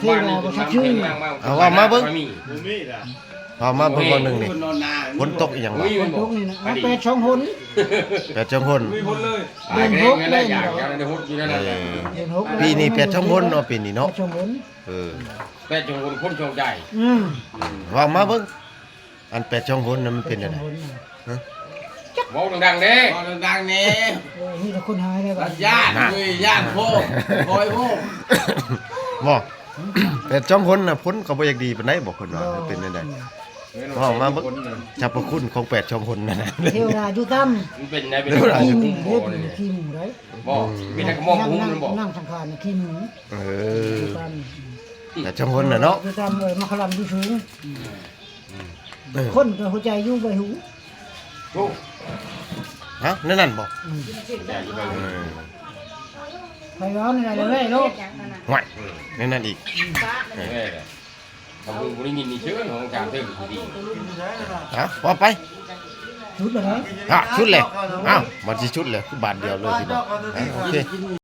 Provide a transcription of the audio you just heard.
ເທວະດາບໍ່ຈັກຊື່. ເອົາ ເວົ້າມາເບິ່ງ ບໍ່ມີນະ ເວົ້າມາເບິ່ງ ເວົ້າໜຶ່ງນີ້ ຝົນຕົກອີ່ຫຍັງວະ? ຝົນຕົກນີ້ນະ ເອົາ ແປດສອງຫົນ ແປດສອງຫົນ ມີຜົນເລີຍ ເດືອນຫົກເລີຍ ເດືອນຫົກເລີຍ ເອີ ເດືອນຫົກເລີຍ ປີນີ້ແປດສອງຫົນເນາະ ປີນີ້ເນາະ ແປດສອງຫົນ ເອີ ແປດສອງຫົນ ຄົນໂຊກໃຫຍ່ ອືມ ເວົ້າມາເບິ່ງ ອັນແປດສອງຫົນນະ ມັນເປັນແນວໃດ? ຮະ? ເວົ້າດັງໆເດ້ ເວົ້າດັງໆແດ່ ໂອ້ຍ ມີແຕ່ຄົນຫາຍເດ້ ຢ້ານ ເອີຍ ຢ້ານໂພດ ຄອຍໂພດ ບໍ່ ແປດສອງຫົນນະ ຜົນກໍບໍ່ຢາກດີປານໃດບໍ່ ເພິ່ນວ່າ ເປັນແນວໃດ? ເວົ້າມາເບິ່ງ ສັບພະຄຸນຂອງແປດສອງຫົນນັ້ນນະ ເທວະດາຢູ່ຕ່ຳ ມັນເປັນໄດ ເທວະດາຢູ່ຕ່ຳ ບໍ່ ມີແຕ່ກະໝໍ້ຫຸ້ມມັນບໍ່ ນັ່ງສັງຂານຂີ້ໝູ ເອີ ຢູ່ຕ່ຳ ແປດສອງຫົນນະເນາະ ຢູ່ຕ່ຳ ເອີ ມາຄະລຳຢູ່ສູງ ເອີ ຄົນກໍຫົວໃຈຢູ່ໃບຫູ ໂອ້ ຮະ ແນວນັ້ນບໍ່? ອືມ ຫົວໃຈຢູ່ໃບຫູ ເອີ ໄປເວົ້າແນວໃດລະເວີຍໂລດ ຫ້ວຍ ແນວນັ້ນອີກ ເອີ ຖ້າບໍ່ ບໍ່ໄດ້ຍິນນີ້ເຊີຍ ຂອງຈານເທີງດີ ຮະ ວ່າໄປ ສຸດແລ້ວນະ ຮະ ສຸດແລ້ວ ອ້າວ ມັນຊິສຸດແລ້ວ ຄືບາດດຽວເລີຍຊິເນາະ ຮະ ໂອເຄ.